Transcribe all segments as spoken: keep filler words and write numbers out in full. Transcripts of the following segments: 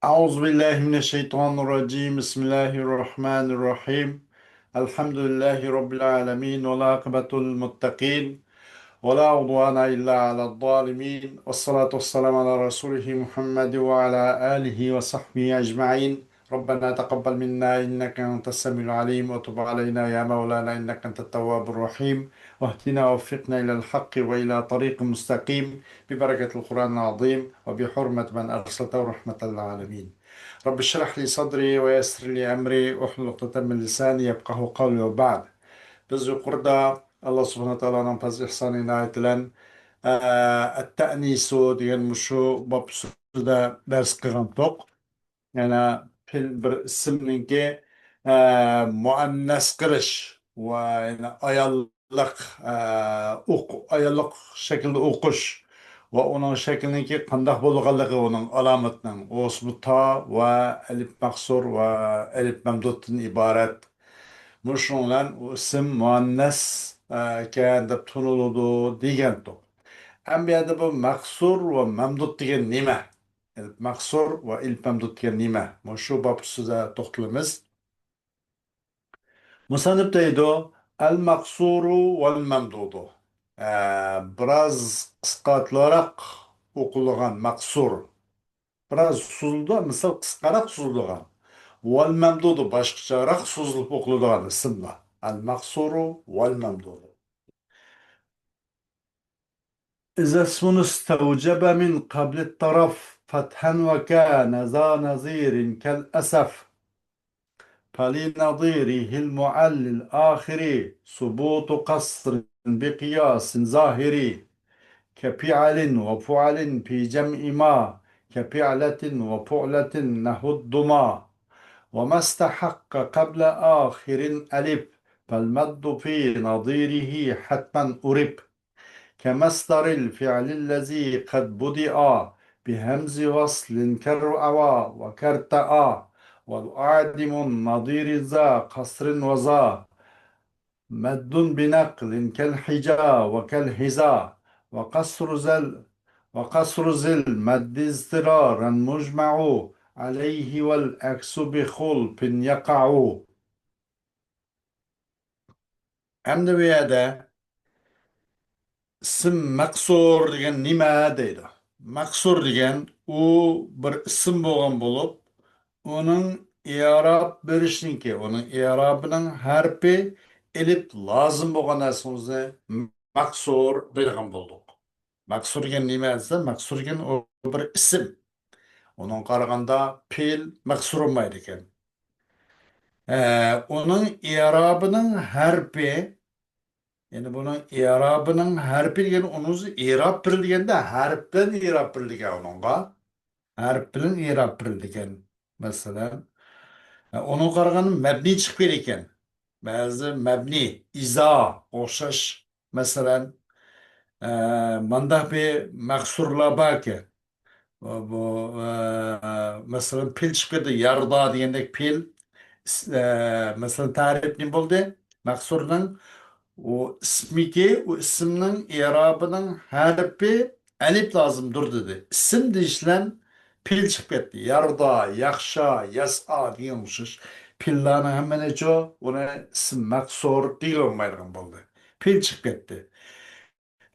أعوذ بالله من الشيطان الرجيم. بسم الله الرحمن الرحيم. الحمد لله رب العالمين، والعاقبة للمتقين، ولا عدوان إلا على الظالمين، والصلاة والسلام على رسوله محمد وعلى آله وصحبه أجمعين. ربنا تقبل منا إنك أنت السميع العليم، وتب علينا يا مولانا إنك أنت التواب الرحيم، واهدنا ووفقنا إلى الحق وإلى طريق مستقيم، ببركة القرآن العظيم وبحرمة من أرسلته رحمة للعالمين. رب اشرح لي صدري ويسر لي أمري واحلل عقدة من لساني يفقهوا قولي وبعد. بىز يۇقىرىدا ئاللا سۇبھانەھۇ ۋە تائالانىڭ پەزلى ئىھسانى ئىنايىتى بىلەن، ئە، ئەتتەئنىسۇ دېگەن مۇشۇ باب ئۈستىدە دەرس قىلغانتۇق. يەنە پېئىل بىر ئىسىمنىڭكى، ئە، مۇئەننەس قىلىش ۋە يەنە ئاياللىق، ئە، ئوق-، ئاياللىق شەكىلدە ئوقۇش ۋە ئۇنىڭ شەكلىنىڭكى قانداق بولغانلىقى، ئۇنىڭ ئالامىتىنىڭ، ئۇسمۇ تا ۋە ئەلىپ مەقسۇر ۋە ئەلىپ مەمدۇدتىن ئىبارەت. مۇشۇنىڭ بىلەن ئۇ ئىسىم مۇئەننەس، ئە، ئىكەن دەپ تونۇلىدۇ دېگەنتۇق. ئەمما بۇ يەردە بۇ مەقسۇر ۋە مەمدۇد دېگەن نېمە؟ ئەلىپ مەقسۇر ۋە ئەلىپ مەمدۇد دېگەن نېمە؟ مۇشۇ باب ئۈستىدە توختىلىمىز. مۇسەننىپ دەيدۇ، ئەل مەقسۇرۇ ۋەل مەمدۇدۇ. ئە، بىراز قىسقارتىلىراق ئوقۇلغان مەقسۇر. بىراز سوزۇلىدۇ، مىسال قىسقىراق سوزۇلىدىغان. ۋەل مەمدۇدۇ باشقىچىراق سوزۇلۇپ ئوقۇلىدىغان ئىسىملار. ئەل مەقسۇرۇ ۋەل مەمدۇدۇ. إذا اسم استوجب من قبل الطرف فتحا وكان ذا نظير كالأسف، فلنظيره المعل الآخر ثبوت قصر بقياس ظاهر، كفعل وفعل في جمع ما، كفعلة وفعلة نحو الضما، وما استحق قبل آخر ألف، فالمد في نظيره حتما عرف. كمصدر الفعل الذي قد بدئ بهمز وصل كرأوى وكارتأى، والأعدم النظير ذا قصر وذا مد بنقل كالحجا وكالحذا، وقصر ذا ال-، وقصر ذي المد اضطرارا مجمع عليه والعكس بخلف يقع. ئەمدى بۇ يەردە ئىسىم مەقسۇر دېگەن نېمە دەيدۇ. مەقسۇر دېگەن ئۇ بىر ئىسىم بولغان بولۇپ، ئۇنىڭ ئىئراب بېرىشنىڭكى، ئۇنىڭ ئىئرابىنىڭ ھەرپى ئېلىپ لازىم بولغان نەرسىنى مەقسۇر دەيدىغان بولدۇق. مەقسۇر دېگەن نېمە دېسە، مەقسۇر دېگەن ئۇ بىر ئىسىم. ئۇنىڭغا قارىغاندا پېئىل مەقسۇر بولمايدىكەن. ئە، ئۇنىڭ ئىئرابىنىڭ ھەرپى، يەنى بۇنىڭ ئىئرابىنىڭ ھەرپى دېگەن ئۇنىڭ ئىئراب بېرىلگەندە ھەرپ بىلەن ئىئراب بېرىلىدىكەن ئۇنىڭغا. ھەرپ بىلەن ئىئراب بېرىلىدىكەن. مەسىلەن، ئە، ئۇنىڭغا قارىغاندا مەبنىي چىقىپ كېتىدىكەن. بەزى مەبنىي، ئىزا ئوخشاش مەسىلەن، ئە، مانداق بىر مەقسۇرلار باركەن. بۇ، بۇ، ئە، مەسىلەن، پېئىل چىقىپ كەتتى. ياردا دېگەندەك پېئىل، ئىس-، ئە، مەسىلەن، تەرىپ نېمە بولدى؟ مەقسۇرنىڭ ئۇ ئىسمىكى، ئۇ ئىسىمنىڭ ئىئرابىنىڭ ھەرپى ئەلىپ لازىمدۇر دېدى. ئىسىم دېيىش بىلەن پېئىل چىقىپ كەتتى. ياردا، ياخشا، ياسئا دېگەن ئوخشاش. پېئىللارنىڭ ھەممىنىچۇ، ئۇنى ئىسىم مەقسۇر دېگىلى بولمايدىغان بولدى. پېئىل چىقىپ كەتتى.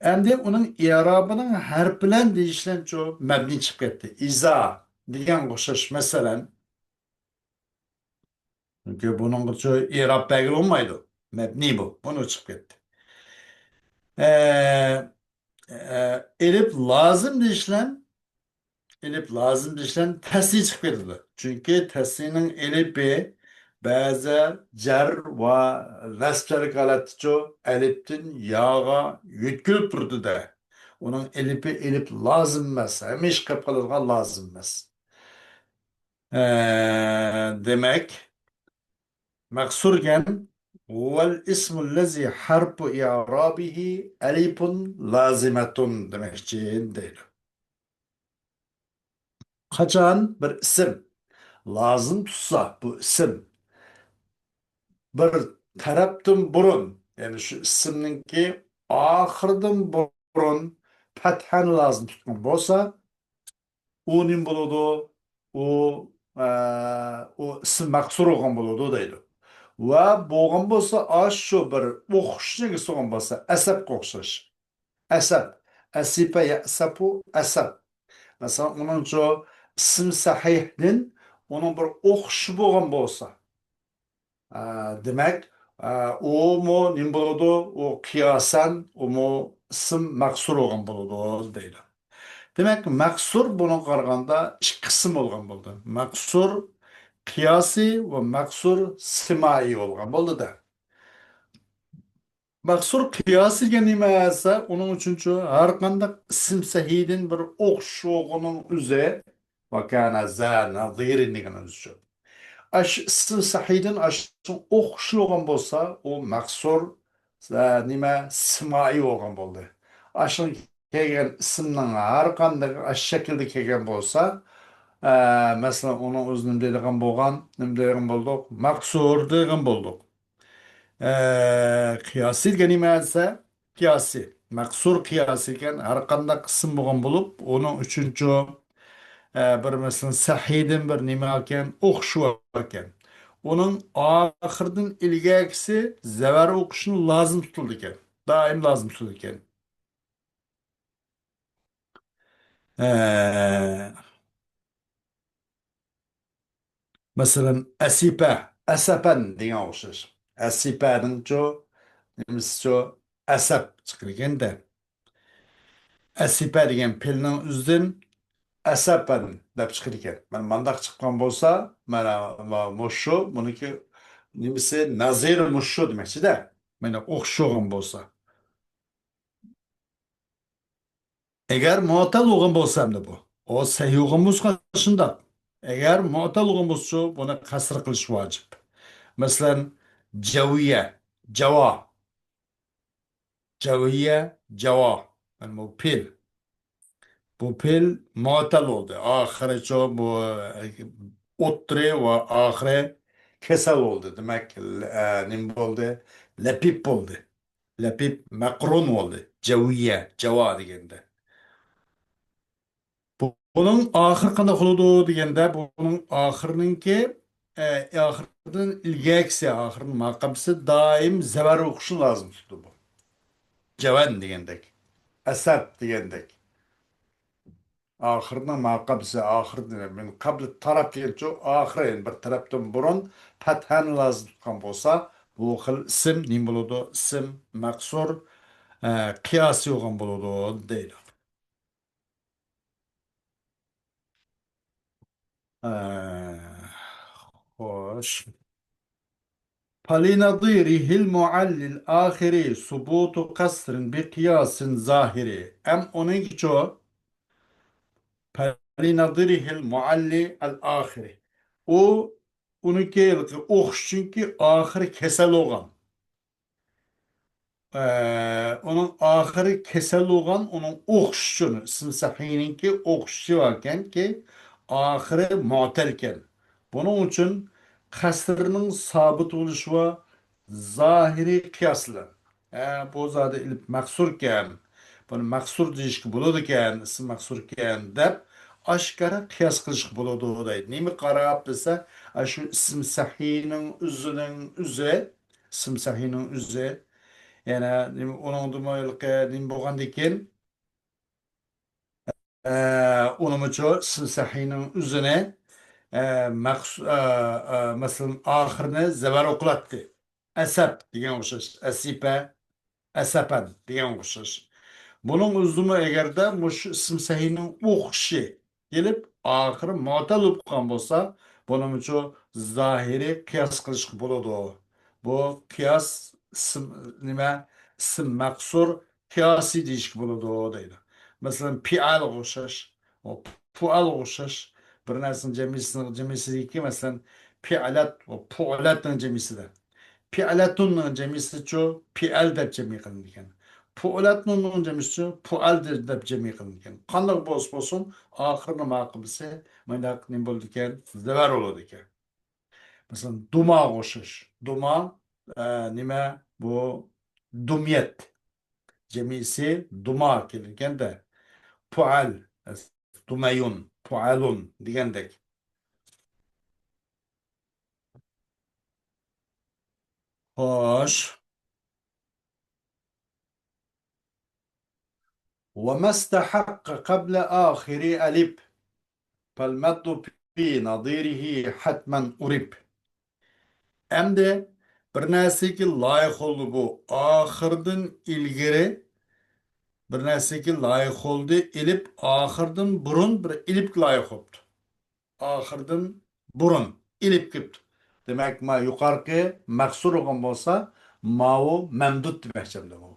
ئەمدى ئۇنىڭ ئىئرابىنىڭ ھەرپ بىلەن دېيىش بىلەنچۇ، مەبنىي چىقىپ كەتتى. ئىزا دېگەنگە ئوخشاش، مەسىلەن. چۈنكى بۇنىڭغىچۇ ئىئراب بەرگىلى بولمايدۇ. مەبنىي بۇ. بۇنى چىقىپ كەتتى. ئە، ئە، ئېلىپ لازىم دېيىش بىلەن ئېلىپ لازىم دېيىش بىلەن تەسنىيە چىقىپ كېتىدۇ. چۈنكى تەسنىيەنىڭ ئېلىپى بەزى جەر ۋە نەسبچىلىك ھالەتتىچۇ ئەلىپتىن ياغا يۆتكىلىپ تۇرىدۇ-دە. ئۇنىڭ ئېلىپى ئېلىپ لازىم ئەمەس، ھەمىشە قېلىپ قالىدىغان لازىم ئەمەس. ئە، دېمەك، مەقسۇر دېگەن، ھۇۋەل ئىسمۇللەزى ھەرپۇ ئىئرابىھى ئەلىپۇن لازىمەتۇن دېمەكچى دەيدۇ. قاچان بىر ئىسىم لازىم تۇتسا، بۇ ئىسىم بىر تەرەپتىن بۇرۇن، يەنى شۇ ئىسىمنىڭكى ئاخىرىدىن بۇرۇن پەتھەنى لازىم تۇتقان بولسا، ئۇ نېمە بولىدۇ؟ ئۇ، ئە، ئۇ ئىسىم مەقسۇر بولغان بولىدۇ دەيدۇ. ۋە بولغان بولسا، ئاشۇ بىر ئوخشىشىش نېمىسى بولغان بولسا، ئەسەبكە ئوخشاش. ئەسەب. ئەسىپە، يەسەپۇ، ئەسەب. مەسىلەن، ئۇنىڭچۇ ئىسىم سەھىھدىن ئۇنىڭ بىر ئوخشىشى بولغان بولسا، ئە، دېمەك، ئە، ئۇمۇ نېمە بولىدۇ؟ ئۇ قىياسەن، ئۇمۇ ئىسىم مەقسۇر بولغان بولىدۇ دەيدۇ. دېمەك، مەقسۇر بۇنىڭغا قارىغاندا ئىككى قىسىم بولغان بولدى. مەقسۇر قىياسىي ۋە مەقسۇر سىمائىي بولغان بولدى-دە. مەقسۇر قىياسىي دېگەن نېمە دېسە، ئۇنىڭ ئۈچۈنچۇ ھەر قانداق ئىسىم سەھىھدىن بىر ئوخشىشىغىنىڭ ئۆزى، ۋەكانە زا نەزىرىن دېگەن ئۆزىچۇ. ئاش ئىسىم سەھىھدىن ئاشۇ ئوخشىشىغان بولسا، ئۇ مەقسۇر، ئە، نېمە، سىمائىي بولغان بولدى. ئاشۇ كەلگەن ئىسىمنىڭ ھەر قانداق ئاشۇ شەكىلدە كەلگەن بولسا، ئە، مەسىلەن، ئۇنىڭ ئۆزى نېمە دەيدىغان بولغان، نېمە دەيدىغان بولدۇق؟ مەقسۇر دەيدىغان بولدۇق. ئە، قىياسىي دېگەن نېمە دېسە، قىياسىي. مەقسۇر قىياسىي دېگەن ھەر قانداق ئىسىم بولغان بولۇپ، ئۇنىڭ ئۈچۈنچۇ، ئە، بىر مەسىلەن، سەھىھدىن بىر نېمە ئىكەن، ئوخشىشى بار ئىكەن. ئۇنىڭ ئاخىرىدىن ئىلگەركىسى زەۋەر ئوقۇشنى لازىم تۇتۇلىدىكەن. دائىم لازىم تۇتۇلىدىكەن. ئە، مەسىلەن، ئەسىپە، ئەسەپەن دېگەن ئوخشاش. ئەسىپەنىڭچۇ، نېمىسىچۇ، ئەسەپ چىقىدىكەن-دە. ئەسىپە دېگەن پېئىلنىڭ ئۆزىدىن ئەسەپەن دەپ چىقىدىكەن. مانا مانداق چىققان بولسا، مانا ما-، مۇشۇ، بۇنىڭكى نېمىسى، نەزىرى مۇشۇ دېمەكچى-دە. مانا ئوخشىشىغان بولسا. ئەگەر مۇئتەل بولغان بولسا ئەمدى بۇ. ئۇ سەھىھ بولغان بولسا شۇنداق. ئەگەر مۇئتەل بولغان بولسىچۇ، بۇنى قەسر قىلىش ۋاجىپ. مەسىلەن، جەۋىيە، جاۋا. جەۋىيە، جاۋا. مانا بۇ پېئىل. بۇ پېئىل مۇئتەل بولدى. ئاخىرىچۇ بۇ، ئوتتۇرى ۋە ئاخىرى كېسەل بولدى. دېمەك، ئە، نېمە بولدى؟ لەپىپ بولدى. لەپىپ مەقرۇن بولدى. جەۋىيە، جاۋا دېگەندە. بۇنىڭ ئاخىرى قانداق بولىدۇ دېگەندە، بۇنىڭ ئاخىرىنىڭكى، ئە، ئاخىرىدىن ئىلگەركىسى، ئاخىرىنىڭ ماقامىسى دائىم زەۋەر ئوقۇشنى لازىم تۇتىدۇ بۇ. جەۋەن دېگەندەك، ئەسەب دېگەندەك. ئاخىرىنىڭ ماقامىسى، ئاخىرىدىن، مىن قەبلى تەرەپ دېگەنچۇ، ئاخىرى، يەنى بىر تەرەپتىن بۇرۇن پەتھەنى لازىم تۇتقان بولسا، بۇ خىل ئىسىم نېمە بولىدۇ؟ ئىسىم مەقسۇر، ئە، قىياسىي بولغان بولىدۇ دەيدۇ. ئە، خوش. فلنظيره المعل الآخر ثبوت قصر بقياس ظاهر. ئەم ئۇنىڭكىچۇ؟ فلنظيره المعل الآخر. ئۇ، ئۇنىڭكى ھېلىقى ئوخشىش، چۈنكى ئاخىرى كېسەل بولغان. ئە، ئۇنىڭ ئاخىرى كېسەل بولغان، ئۇنىڭ ئوخشىشىنى، ئىسمى سەھىھنىڭكى ئوخشىشى باركەنكى، ئاخىرى مۇئتەلكەن. بۇنىڭ ئۈچۈن قەسرنىڭ سابىت بولۇشى ۋە زاھىرىي قىياس بىلەن، ئە، بۇ زادى ئېلىپ مەقسۇركەن، بۇنى مەقسۇر دېيىشكە بولىدىكەن، ئىسمى مەقسۇركەن دەپ ئاشكارا قىياس قىلىشقا بولىدۇ دەيدۇ. نېمە قاراپ دېسە، ئاشۇ ئىسمى سەھىھنىڭ ئۆزىنىڭ ئۆزى، ئىسىم سەھىھنىڭ ئۆزى. يەنە نېمە، ئۇنىڭدىمۇ ھېلىقى نېمە بولغاندىكىن، ئە، ئۇنىمۇچۇ ئىسىم سەھىھنىڭ ئۆزىنى، ئە، مەخس-، ئە، ئە، مەسىلەن، ئاخىرىنى زەۋەر ئوقۇلاتتى. ئەسەپ دېگەن ئوخشاش. ئەسىپە، ئەسەپەن دېگەن ئوخشاش. بۇنىڭ ئۆزىمۇ ئەگەردە مۇشۇ ئىسىم سەھىھنىڭ ئوخشىشى كېلىپ، ئاخىرى مۇئتەل بولۇپ قالغان بولسا، بۇنىمۇچۇ زاھىرىي قىياس قىلىشقا بولىدۇ. بۇ قىياس ئىسىم، نېمە، ئىسىم مەقسۇر قىياسىي دېيىشكە بولىدۇ دەيدۇ. مەسىلەن، پىئالغا ئوخشاش، پۇئالغا ئوخشاش. بىر نەرسىنىڭ جەمئىيسىنىڭ، جەمئىيسىدىكى، مەسىلەن، پىئالەت ۋە پۇئلەتنىڭ جەمئىيسىدە. پىئلەتۇننىڭ جەمئىسىچۇ پىئەل دەپ جەمئىي قىلىنىدىكەن. پۇئلەتۇننىڭ جەمئىسىچۇ پۇئەل دە-، دەپ جەمئىي قىلىنىدىكەن. قانداق بولسا بولسۇن، ئاخىرىنىڭ ماقىمىسى مۇنداق نېمە بولىدىكەن؟ زەۋەر بولىدىكەن. مەسىلەن، دۇماغا ئوخشاش. دۇما، ئە، نېمە؟ بۇ دۇميەت. جەمئىسى دۇما كېلىدىكەن-دە. پۇئەل، دۇمەيۇن، پۇئەلۇن دېگەندەك. خوش. وما استحق قبل آخر ألف، فالمد في نظيره حتما أُرِب. ئەمدى بىر نەرسىگە لايىق بولدى بۇ. ئاخىردىن ئىلگىرى، بىر نەرسىگە لايىق بولدى. ئېلىپ ئاخىردىن بۇرۇن بىر ئېلىپكە لايىق بوپتۇ. ئاخىردىن بۇرۇن ئېلىپ كېلىپتۇ. دېمەك، ما يۇقارقى مەقسۇر بولغان بولسا، ماۋۇ مەمدۇت دېمەكچى ئەمدى بۇ.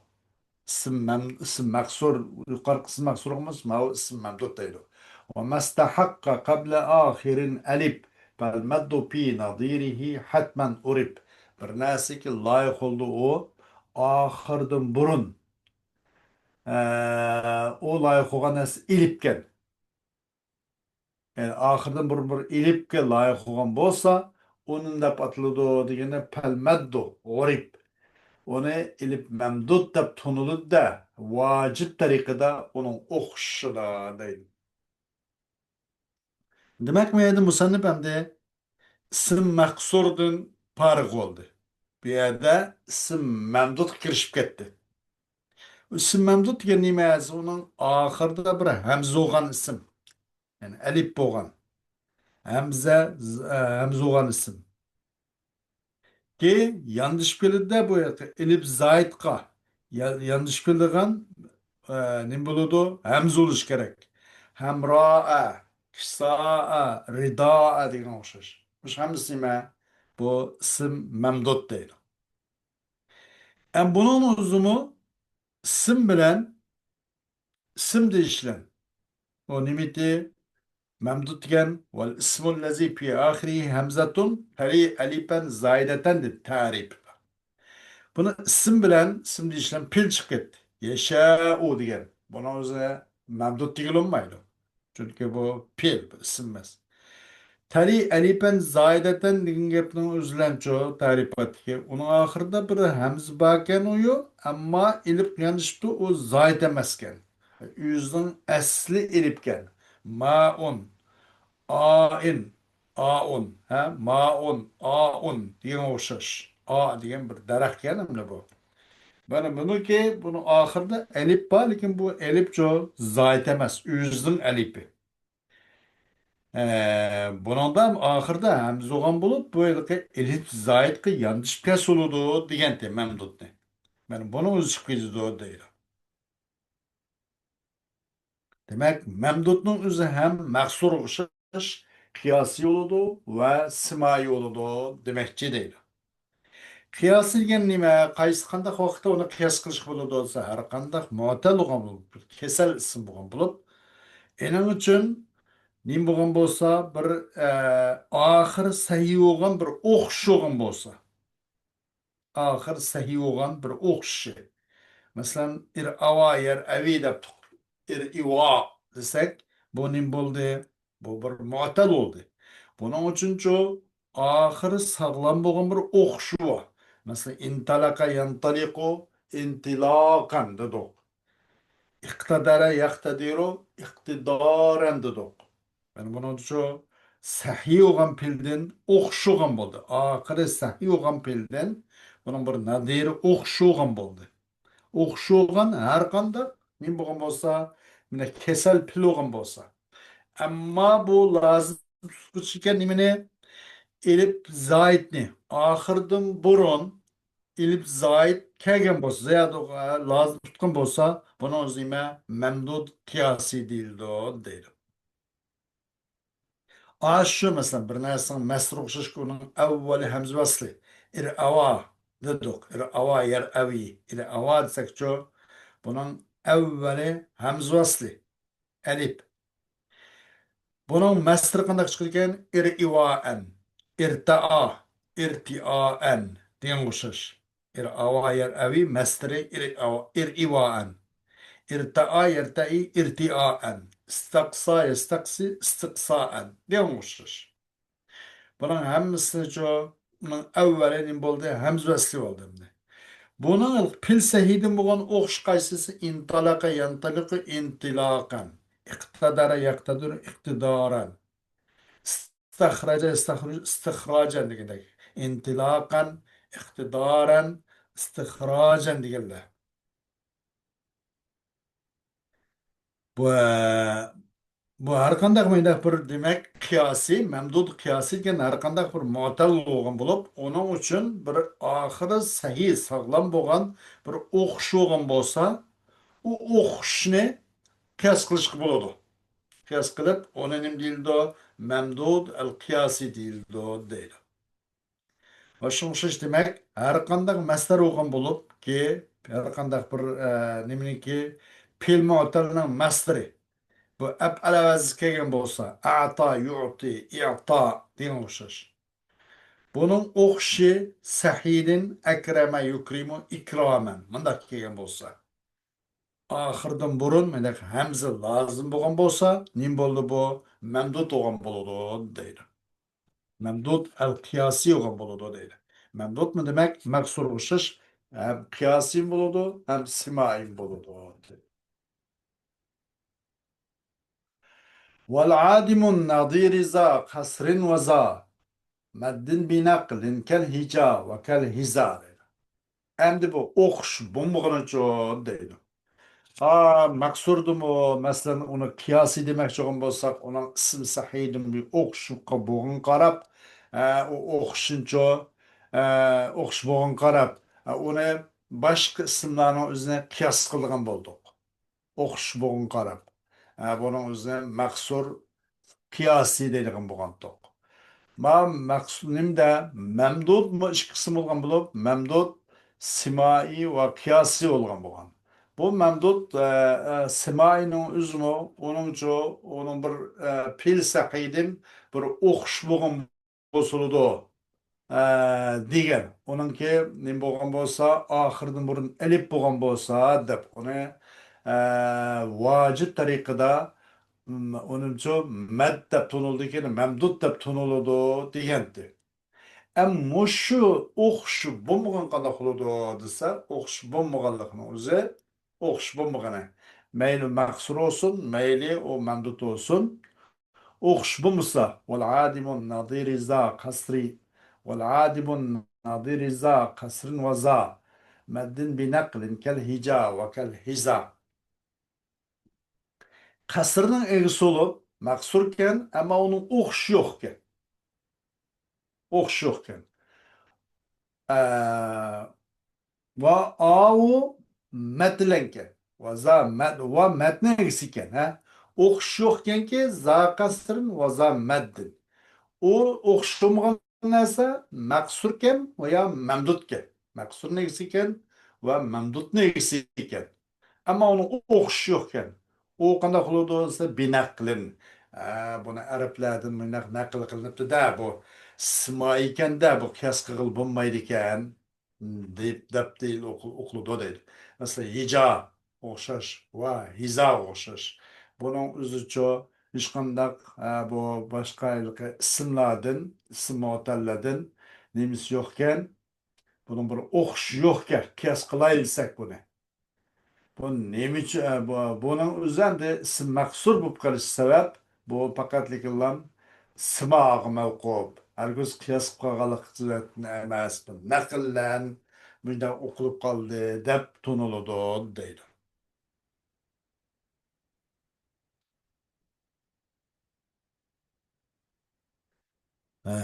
ئىسىم مەم-، ئىسىم مەقسۇر، يۇقارقى ئىسىم مەقسۇر بولغان بولسا، ماۋۇ ئىسىم مەمدۇت دەيدۇ. وما استحق قبل آخر ألف، فالمد في نظيره حتما أُرِب. بىر نەرسىگە لايىق بولدى ئۇ، ئاخىردىن بۇرۇن، ئە، ئۇ لايىق بولغان نەرسە ئېلىپكەن. يەنى ئاخىردىن بۇرۇن بىر ئېلىپكە لايىق بولغان بولسا، ئۇنى دەپ ئاتىلىدۇ دېگەندە، پەلمەددۇ ئۇرىب. ئۇنى ئېلىپ مەمدۇت دەپ تونۇلىدۇ-دە، ۋاجىب تەرىقىدە ئۇنىڭ ئوخشىشىدا دەيدۇ. دېمەك، بۇ يەردە مۇسەننىپ ئەمدى ئىسىم مەقسۇردىن پارىغ بولدى. بۇ يەردە ئىسىم مەمدۇتقا كىرىشىپ كەتتى. ئىسىم مەمدۇت دېگەن نېمە؟ ئۇنىڭ ئاخىرىدا بىر ھەمزە بولغان ئىسىم. يەنى ئەلىپ بولغان. ھەمزە، ز-، ئە، ھەمزە بولغان ئىسىم. كى ياندىشىپ كېلىدۇ-دە، بۇ يەردە ئېلىپ زايىتقا يا-، ياندىشىپ كېلىدىغان، ئە، نېمە بولىدۇ؟ ھەمزە بولۇشى كېرەك. ھەمرائە، كىسائە، رىدائە دېگەن ئوخشاش. مۇشۇ ھەممىسى نېمە؟ بۇ ئىسىم مەمدۇت دەيدۇ. ئەم بۇنىڭ ئۆزىمۇ ئىسىم بىلەن ئىسىم دېيىشلەن. ئۇ نېمىتى؟ مەمدۇت دېگەن، والاسم الذي في آخره همزة تلي ألفا زائدة دېدى تەرىپىدە. بۇنى ئىسىم بىلەن، ئىسىم دېيىشلەن پېئىل چىقىپ كەتتى. يەشەئۇ دېگەن. بۇنىڭ ئۆزى مەمدۇت دېگىلى بولمايدۇ. چۈنكى بۇ پېئىل، بۇ ئىسىم ئەمەس. تەلى ئەلىپەن زايىدەتەن دېگەن گەپنىڭ ئۆزى بىلەنچۇ، تەرىپاتتىكى. ئۇنىڭ ئاخىرىدا بىر ھەمزە باركەن ئۇيۇ، ئەمما ئېلىپ يانىشىپتۇ، ئۇ زايىت ئەمەسكەن. ئۆزىنىڭ ئەسلى ئېلىپكەن. مائۇن، ئائىن، ئائۇن، ھە؟ مائۇن، ئائۇن دېگەن ئوخشاش. ئا دېگەن بىر دەرەخكەن ئەمدى بۇ. مانا بۇنىڭكى، بۇنىڭ ئاخىرىدا ئەلىپ بار، لېكىن بۇ ئەلىپچۇ زايىت ئەمەس، ئۆزىنىڭ ئەلىپى. ئە، بۇنىڭدا ئاخىرىدا ھەمزە بولغان بولۇپ، بۇ ھېلىقى ئېلىپ زايىتقا ياندىشىپ كەلسە بولىدۇ دېگەنتى مەمدۇتنى. مانا بۇنىڭ ئۆزى چىقىپ كېتىدۇ دەيدۇ. دېمەك، مەمدۇتنىڭ ئۆزى ھەم مەقسۇرغا ئوخشاش قىياسىي بولىدۇ ۋە سىمائىي بولىدۇ دېمەكچى دەيدۇ. قىياسىي دېگەن نېمە؟ قايسى، قانداق ۋاقىتتا ئۇنى قىياس قىلىشقا بولىدۇ دېسە، ھەر قانداق مۇئەتتەل بولغان بولۇپ، بىر كېسەل ئىسىم بولغان بولۇپ، ئېنىڭ ئۈچۈن نېمە بولغان بولسا، بىر، ئە، ئاخىرى سەھىي بولغان بىر ئوخشىشى بولغان بولسا، ئاخىرى سەھىي بولغان بىر ئوخشىشى. مەسىلەن، ئىرئاۋا، يەرئەۋى دەپتۇق. ئىرئىۋا دېسەك، بۇ نېمە بولدى؟ بۇ بىر مۇئەتتەل بولدى. بۇنىڭ ئۈچۈنچۇ، ئاخىرى ساغلام بولغان بىر ئوخشىشى بار. مەسىلەن، ئىنتەلەقە يەنتەلىقۇ ئىنتىلاقەن دېدۇق. ئىقتەدەرە يەقتەدىرۇ ئىقتىدارەن دېدۇق. يەنى بۇنىڭدىچۇ سەھىي بولغان پېئىلدىن ئوخشىغان بولدى. ئاخىرى سەھىي بولغان پېئىلدىن بۇنىڭ بىر نەزىرى ئوخشىغان بولدى. ئوخشىغان ھەر قانداق نېمە بولغان بولسا، مانا كېسەل پېئىل بولغان بولسا. ئەمما بۇ لازىم تۇتقۇچى ئىكەن نېمىنى؟ ئېلىپ زايىتنى ئاخىرىدىن بۇرۇن ئېلىپ زايىت كەلگەن بولسا، زىيادە لازىم تۇتقان بولسا، بۇنىڭ ئۆزى نېمە؟ مەمدۇد قىياسىي دېيىلىدۇ، دەيدۇ. ئاشۇ، مەسىلەن، بىر نەرسىنىڭ مەسدىرىگە ئوخشاش، ئۇنىڭ ئەۋۋەلى ھەمزە ۋەسلى. ئىرئاۋا دېدۇق. ئىرئاۋا، يەرئەۋى. ئىرئاۋا دېسەكچۇ، بۇنىڭ ئەۋۋەلى ھەمزە ۋەسلى. ئەلىپ. بۇنىڭ مەسدىرى قانداق چىقىدىكەن؟ ئىرئىۋائەن، ئىرتەئا، ئىرتىئائەن دېگەنگە ئوخشاش. ئىرئاۋا يەرئەۋى مەسدىرى ئىرئاۋا، ئىرئىۋائەن. ئىرتەئا يەرتەئى ئىرتىئائەن. ئىستەقسا يەستەقسى ئىستىقسائەن دېگەنگە ئوخشاش. بۇنىڭ ھەممىسىنىچۇ، بۇنىڭ ئەۋۋەلى نېمە بولدى؟ ھەمزە ۋەسلى بولدى ئەمدى. بۇنىڭ پېئىل سەھىيدىن بولغان ئوخشىش قايسىسى؟ ئىنتەلەقە يەنتەلىقۇ ئىنتىلاقەن. ئىقتەدەرە يەقتەدىرۇ ئىقتىدارەن. ئىستەخرەجە يەستەخرۇجۇ ئىستىخراجەن دېگەندەك. ئىنتىلاقەن، ئىقتىدارەن، ئىستىخراجەن دېگەنلەر. بۇ، بۇ ھەر قانداق مۇنداق بىر، دېمەك، قىياسى، مەمدۇد قىياسى دېگەن ھەر قانداق بىر مۇئتەل بولغان بولۇپ، ئۇنىڭ ئۈچۈن بىر ئاخىرى سەھىھ، ساغلام بولغان بىر ئوخشىشى بولغان بولسا، ئۇ ئوخشىشىشنى قىياس قىلىشقا بولىدۇ. قىياس قىلىپ، ئۇنى نېمە دېيىلىدۇ؟ مەمدۇد ئەل قىياسى دېيىلىدۇ، دەيدۇ. ۋە شۇڭا ئوخشاش، دېمەك، ھەر قانداق مەسدەر بولغان بولۇپ، كى، ھەر قانداق بىر، ئە، نېمىنىڭكى، پېئىل مۇئتەلنىڭ مەسدىرى بۇ ئەپئەل ئەۋەزىگە كەلگەن بولسا، ئەتا، يۇئتى، ئىئتا دېگەن ئوخشاش. بۇنىڭ ئوخشىشى سەھىدىن، ئەكرەمە، يۇكرىمۇ، ئىكرامەن مۇنداق كەلگەن بولسا، ئاخىرىدىن بۇرۇن مۇنداق ھەمزە لازىم بولغان بولسا، نېمە بولىدۇ بۇ؟ مەمدۇد بولغان بولىدۇ، دەيدۇ. مەمدۇد ئەل قىياسى بولغان بولىدۇ، دەيدۇ. مەمدۇدمۇ دېمەك، مەقسۇرغا ئوخشاش ھەم قىياسىيمۇ بولىدۇ، ھەم سىمائىيمۇ بولىدۇ. والعادم النظير ذا قصر وذا مد بنقل كالهجا وكالهزا دەيدۇ. ئەمدى بۇ ئوخشىشىش بولمىغىنىچۇ دەيدۇ. ئا، مەقسۇردىمۇ، مەسىلەن، ئۇنى قىياسىي دېمەكچى بولغان بولساق، ئۇنىڭ ئىسىم سەھىدىمۇ ئوخشىشىپ بولغىنىغا قاراپ، ئە، ئۇ ئوخشىشىنچۇ، ئە، ئوخشىشىپ بولغىنىغا قاراپ، ئە، ئۇنى باشقا ئىسىملارنىڭ ئۆزىنى قىياس قىلىدىغان بولدۇق. ئوخشىشىپ بولغىنىغا قاراپ. ئە، بۇنىڭ ئۆزىنى مەقسۇر قىياسىي دەيدىغان بولغانتۇق. ما مەقسۇر نېمىدە؟ مەمدۇد بۇ ئىككى قىسىم بولغان بولۇپ، مەمدۇد سىمائىي ۋە قىياسىي بولغان بولغان. بۇ مەمدۇد، ئە، ئە، سىمائىينىڭ ئۆزىمۇ، ئۇنىڭچۇ، ئۇنىڭ بىر، ئە، پېئىل سەھىدىم بىر ئوخشىشىپ بولغان بولسىلىدۇ، ئە، دېگەن. ئۇنىڭكى نېمە بولغان بولسا، ئاخىرىدىن بۇرۇن ئەلىپ بولغان بولسا، دەپ ئۇنى، ئە، ۋاجىب تەرىقىدە، م، ئۇنىمچۇ مەد دەپ تونۇلىدىكەن، مەمدۇد دەپ تونۇلىدۇ دېگەنتى. ئەم مۇشۇ ئوخشىشىپ بولمىغان قانداق بولىدۇ دېسە، ئوخشىشىپ بولمىغانلىقنىڭ ئۆزى ئوخشىشىپ بولمىغىنى. مەيلى مەقسۇر بولسۇن، مەيلى ئۇ مەمدۇد بولسۇن. ئوخشىشىپ بولمىسا، والعادم النظير ذا قصر، والعادم النظير ذا قصر وذا مد بنقل كالهجا وكالهزا. قەسرنىڭ ئىگىسى بولۇپ، مەقسۇركەن، ئەمما ئۇنىڭ ئوخشىشى يوقكەن. ئوخشىشى يوقكەن. ئە، ۋە ئاۋۇ مەتلەنكەن. ۋە زا مەت، ۋە مەتنىڭ ئىگىسى ئىكەن، ھە؟ ئوخشىشى يوقكەنكى، زا قەسرىن ۋە زا مەددىن. ئۇ ئوخشىمىغان نەرسە مەقسۇركەن ۋە يا مەمدۇتكەن. مەقسۇرنىڭ ئىگىسى ئىكەن ۋە مەمدۇتنىڭ ئىگىسى ئىكەن. ئەمما ئۇنىڭ ئوخشىشى يوقكەن. ئۇ قانداق بولىدۇ دېسە، بىنەقلىن. ئە، بۇنى ئەرەبلەردىن مۇنداق نەقىل قىلىنىپتۇ-دە، بۇ سىما ئىكەن-دە، بۇ قىياس قىلغىلى بولمايدىكەن، دەپ، دەپ دېيىل-، ئوقۇ-، ئوقۇلىدۇ دەيدۇ. مەسىلەن، ھىجا ئوخشاش ۋە ھىزا ئوخشاش. بۇنىڭ ئۆزىچۇ ھېچقانداق، ئە، بۇ باشقا ھېلىقى ئىسىملاردىن، ئىسىم مۇئتەللەردىن نېمىسى يوقكەن، بۇنىڭ بىر ئوخشىشى يوقكەن، قىياس قىلاي دېسەك بۇنى. بۇ نېمە ئۈچۈن، ئە، بۇ، بۇنىڭ ئۆزى ئەمدى ئىسىم مەقسۇر بولۇپ قېلىش سەۋەب، بۇ پەقەتلىكىنلا سىماغا مەۋقۇپ، ھەرگىز قىياس قىلىپ قالغانلىق جەھەتتىن ئەمەس، بۇ نەقىللەن مۇنداق ئوقۇلۇپ قالدى دەپ تونۇلىدۇ دەيدۇ. ئە،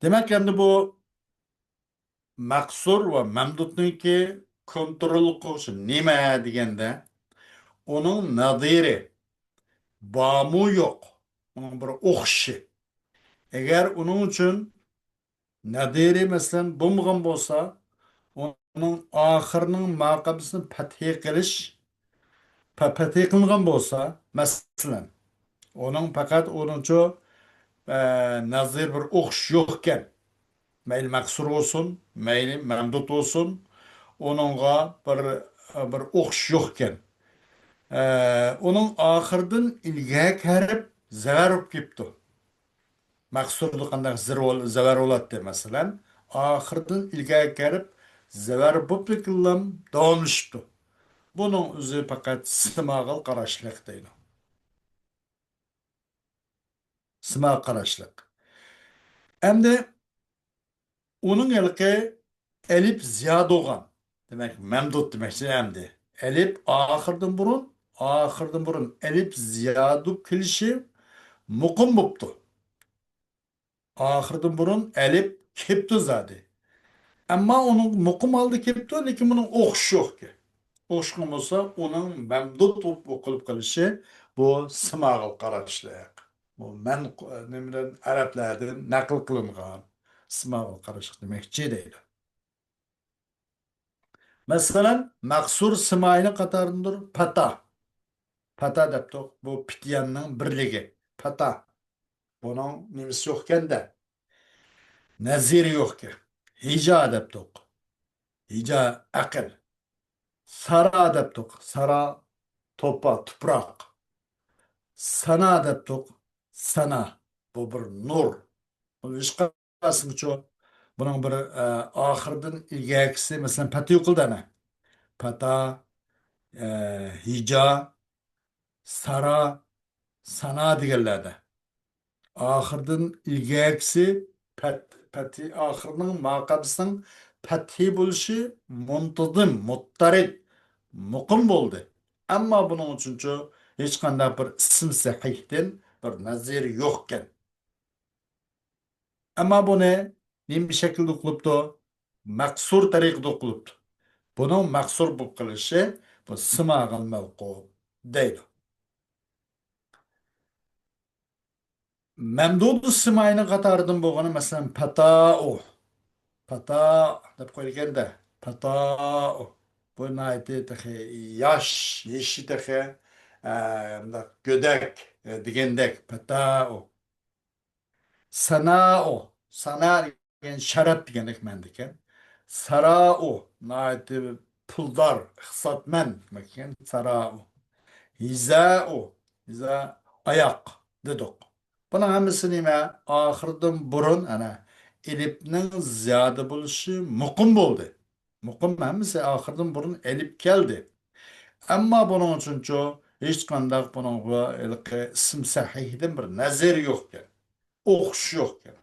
دېمەك، ئەمدى بۇ مەقسۇر ۋە مەمدۇتنىڭكى كونترول قىلغۇچى نېمە دېگەندە، ئۇنىڭ نەزىرى بارمۇ يوق، ئۇنىڭ بىر ئوخشىشى. ئەگەر ئۇنىڭ ئۈچۈن نەزىرى، مەسىلەن، بولمىغان بولسا، ئۇنىڭ ئاخىرىنىڭ ماقامىسىنى پەتھى قىلىش، پە-، پەتھى قىلىنغان بولسا، مەسىلەن، ئۇنىڭ پەقەت ئۇنىڭچۇ، ئە، نەزىر بىر ئوخشىشى يوقكەن. مەيلى مەقسۇر بولسۇن، مەيلى مەمدۇت بولسۇن، ئۇنىڭغا بىر، بىر ئوخشىشى يوقكەن. ئە، ئۇنىڭ ئاخىرىدىن ئىلگىرىكى ھەرپ زەۋەر بولۇپ كېلىپتۇ. مەقسۇردا قانداق زىر بول-، زەۋەر بولاتتى، مەسىلەن، ئاخىرىدىن ئىلگىرىكى ھەرپ زەۋەر بولۇپلا داۋاملىشىپتۇ. بۇنىڭ ئۆزى پەقەت سىماغا قاراشلىق دەيدۇ. سىماغا قاراشلىق. ئەمدى ئۇنىڭ ھېلىقى ئەلىپ زىيادە بولغان. دېمەك، مەمدۇد دېمەكچى ئەمدى. ئەلىپ ئاخىردىن بۇرۇن، ئاخىردىن بۇرۇن ئەلىپ زىيادە بولۇپ كېلىشى مۇقىم بوپتۇ. ئاخىردىن بۇرۇن ئەلىپ كېپتۇ زادى. ئەمما ئۇنىڭ مۇقىم ھالدا كېپتۇ، لېكىن بۇنىڭ ئوخشىشى يوقكەن. ئوخشىغان بولسا، ئۇنىڭ مەمدۇد بولۇپ ئوقۇلۇپ قېلىشى بۇ سىماغا قاراشلىق. بۇ مەن، نېمىدىن، ئەرەبلەردىن نەقىل قىلىنغان سىماغا قاراشلىق دېمەكچى دەيدۇ. مەسىلەن، مەقسۇر سىماينىڭ قاتارىدىندۇر پەتا. پەتا دەپتۇق، بۇ پىتياننىڭ بىرلىكى. پەتا. بۇنىڭ نېمىسى يوقكەن-دە؟ نەزىرى يوقكەن. ھىجا دەپتۇق. ھىجا ئەقىل. سارا دەپتۇق. سارا توپا، تۇپراق. سانا دەپتۇق. سانا. بۇ بىر نۇر. بۇ ھېچقانداق قىلسىمۇچۇ، بۇنىڭ بىر، ئە، ئاخىرىدىن ئىلگەركىسى، مەسىلەن، پەتى يوقىدۇ ئەنە. پەتا، ئە، ھىجا، سارا، سانا دېگەنلەردە. ئاخىردىن ئىلگەركىسى پەت-، پەتھى، ئاخىرىنىڭ ماقابىسىنىڭ پەتھى بولۇشى مۇنتىزىم، مۇتتەرىد، مۇقىم بولدى. ئەمما بۇنىڭ ئۈچۈنچۇ ھېچقانداق بىر ئىسىم سەھىھتىن بىر نەزىر يوقكەن. ئەمما بۇنى نېمە شەكىلدە قىلىپتۇ؟ مەقسۇر تەرىقىدە قىلىپتۇ. بۇنىڭ مەقسۇر بولۇپ قېلىشى بۇ سىماغىل مەۋقۇپ دەيدۇ. مەمدۇدۇ سىماينىڭ قاتارىدىن بولغىنى، مەسىلەن، پەتائۇ. پەتا دەپ قويۇلگەندە، پەتائۇ. بۇ ناھايىتى تېخى ياش، يېشى تېخى، ئە، مۇنداق گۆدەك، ئە، دېگەندەك، پەتائۇ. سانائۇ، سانا دېگەن شەرەپ دېگەندەك مەنىدىكەن. ساراؤ، ناھايىتى پۇلدار، ئىقتىسادمەن دېمەككەن، ساراؤ. ھىزائۇ، ھىزا، ئاياق دېدۇق. بۇنىڭ ھەممىسى نېمە؟ ئاخىرىدىن بۇرۇن، ئەنە، ئېلىپنىڭ زىيادە بولۇشى مۇقىم بولدى. مۇقىم ھەممىسى ئاخىرىدىن بۇرۇن ئېلىپ كەلدى. ئەمما بۇنىڭ ئۈچۈنچۇ ھېچقانداق بۇنىڭغا ھېلىقى ئىسىم سەھىھدىن بىر نەزىر يوقكەن. ئوخشىشى يوقكەن.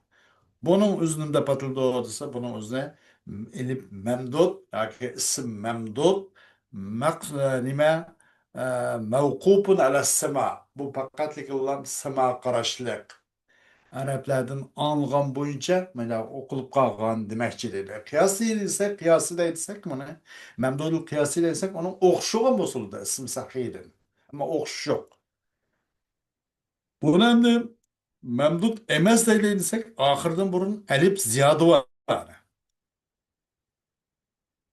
بۇنىڭ ئۆزىنى نېمە دەپ ئاتىلىدۇ دېسە، بۇنىڭ ئۆزىنى ئېلىپ مەمدۇد ياكى ئىسىم مەمدۇد، مەق-، نېمە، ئە، مەۋقۇپۇن ئەلەسسىما. بۇ پەقەتلىكلا سىما قاراشلىق. ئەرەبلەردىن ئاڭلىغان بويىچە مانا ئوقۇلۇپ قالغان دېمەكچى دەيدۇ. قىياسىي دېسەك، قىياسىي دەيدىسەك، مانا مەمدۇدۇل قىياسىي دېسەك، ئۇنىڭ ئوخشىغان بولسىلا ئىسىم سەھىھدىن. ئەمما ئوخشىشى يوق. بۇنى ئەمدى مەمدۇد ئەمەس دەيلى دېسەك، ئاخىرىدىن بۇرۇن ئەلىپ زىيادە بار.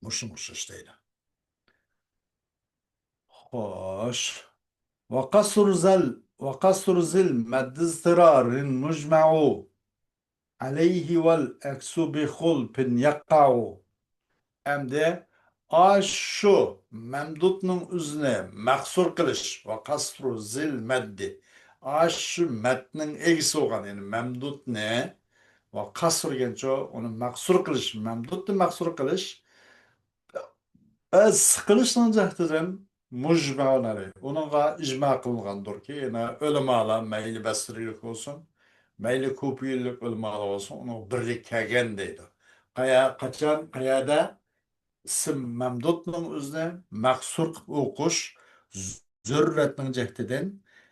مۇشۇنىڭغا ئوخشاش دەيدۇ. خوش. وقصر ذل، وقصر ذل مد اضطرار مجمع عليه والعكس بخلف يقع. ئەمدى ئاشۇ مەمدۇدنىڭ ئۆزىنى مەقسۇر قىلىش، وقصر ذل مد. ئاشۇ مەدنىڭ ئىگىسى بولغان، يەنى مەمدۇدنى، ۋە قەسر دېگەنچۇ، ئۇنى مەقسۇر قىلىش، مەمدۇدنى مەقسۇر قىلىش، ئە، سىقىلىشنىڭ جەھىتىدىن مۇجمەئۇن ئەلەيھ. ئۇنىڭغا ئىجما قىلىنغاندۇركى، يەنى ئۆلىمالار، مەيلى بەسرىلىك بولسۇن، مەيلى كۇپىيىلىك ئۆلىمالار بولسۇن، ئۇنىڭغا بىرلىك كەلگەن دەيدۇ. قايا-، قاچان، قەيەردە ئىسىم مەمدۇدنىڭ ئۆزىنى مەقسۇر قىلىپ ئوقۇش زۆرۈرەتنىڭ جەھىتىدىن،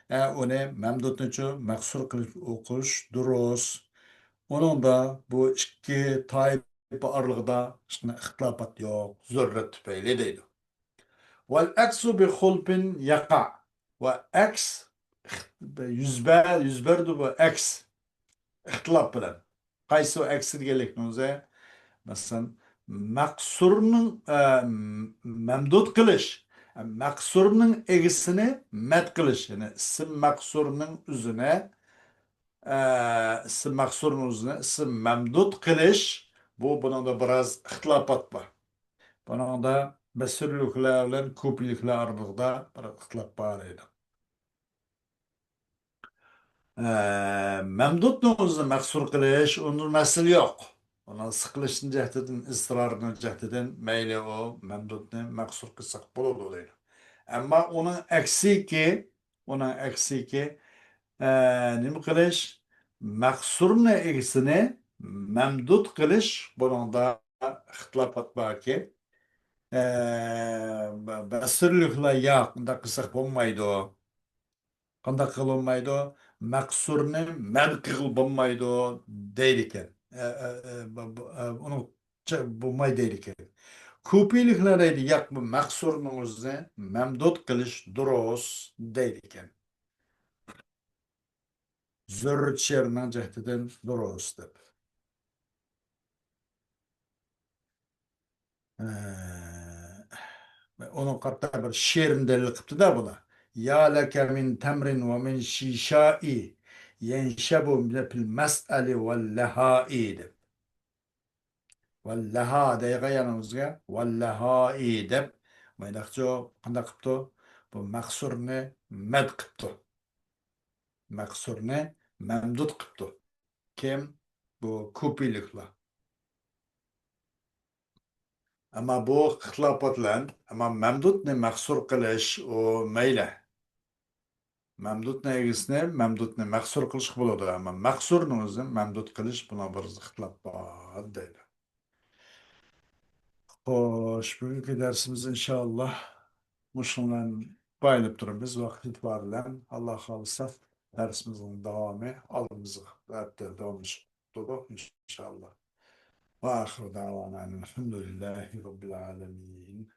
ئە، ئۇنى مەمدۇدنىچۇ مەقسۇر قىلىپ ئوقۇش دۇرۇس. ئۇنىڭدا بۇ ئىككى تايپا ئارىلىقىدا ھېچقانداق ئىختىلاپات يوق، زۆرۈرەت تۈپەيلى دەيدۇ. والعكس بخلف يقع. ۋە ئەكس يۈز بەر-، يۈز بەردى بۇ ئەكس ئىختىلاپ بىلەن. قايسى ئەكسى دېگەنلىكنىڭ ئۆزى، مەسىلەن، مەقسۇرنىڭ، ئە، مەمدۇد قىلىش، مەقسۇرنىڭ ئىگىسىنى مەد قىلىش، يەنى ئىسىم مەقسۇرنىڭ ئۆزىنى، ئە، ئىسىم مەقسۇرنىڭ ئۆزىنى ئىسىم مەمدۇد قىلىش، بۇ، بۇنىڭدا بىراز ئىختىلاپات بار. بۇنىڭدا بەسرىلىكلەر بىلەن كۇپىلىكلەر ئارىلىقىدا بىر ئىختىلاپ بار ئىدى. ئە، مەمدۇدنىڭ ئۆزىنى مەقسۇر قىلىش، ئۇنىڭ مەسىلە يوق. ئۇنىڭ سىقىلىشنىڭ جەھىتىدىن، ئىزتىرارنىڭ جەھىتىدىن مەيلى ئۇ مەمدۇدنى مەقسۇر قىلساق بولىدۇ دەيدۇ. ئەمما ئۇنىڭ ئەكسىكى، ئۇنىڭ ئەكسىكى، ئە، نېمە قىلىش؟ مەقسۇرنىڭ ئىگىسىنى مەمدۇت قىلىش، بۇنىڭدا ئىختىلاپات باركى، ئە، بە-، بەسرىلىكلار ياق، ئۇنداق قىلساق بولمايدۇ. قانداق قىلغىلى بولمايدۇ؟ مەقسۇرنى مەد قىلغىلى بولمايدۇ دەيدىكەن. ئە، ئە، ئە، بۇ، بۇ، ئە، ئۇنىڭ چە-، بولماي دەيدىكەن. كۇپىيلىكلەر دەيدۇ، ياق، بۇ مەقسۇرنىڭ ئۆزىنى مەمدۇت قىلىش دۇرۇس دەيدىكەن. زۆرۈر شېئىرنىڭ جەھىتىدىن دۇرۇس دەپ. ئە، ئۇنىڭ قارىتا بىر شېئىرنى دەلىل قىپتۇ-دە بۇلار. يا لك من تمر ومن شيشاء ينشب في المسأل واللهاء دەپ. ۋەللەھا دەيدىغان يەنە ئۆزىگە ۋەللەھائى دەپ، مايداقچۇ قانداق قىپتۇ؟ بۇ مەقسۇرنى مەد قىپتۇ. مەقسۇرنى مەمدۇد قىپتۇ. كىم؟ بۇ كۇپىيلىكلار. ئەمما بۇ ئىختىلاپات بىلەن، ئەمما مەمدۇدنى مەقسۇر قىلىش، ئۇ مەيلى. مەمدۇدنىڭ ئىگىسىنى، مەمدۇدنى مەقسۇر قىلىشقا بولىدۇ، ئەمما مەقسۇرنىڭ ئۆزىنى مەمدۇد قىلىش، بۇنىڭ بىر ئىختىلاپ بار دەيدۇ. خوش، بۈگۈنكى دەرسىمىز ئىنشائاللا مۇشۇنىڭ بىلەن پايدىلىنىپ تۇرىمىز. ۋاقىت ئېتىبارى بىلەن، ئاللا خالىسا، دەرسىمىزنىڭ داۋامى ئالدىمىزغا ھەپتە داۋاملىشىپ تۇرىدۇ، ئىنشائاللا. وآخر دعوانا أن الحمد لله رب العالمين.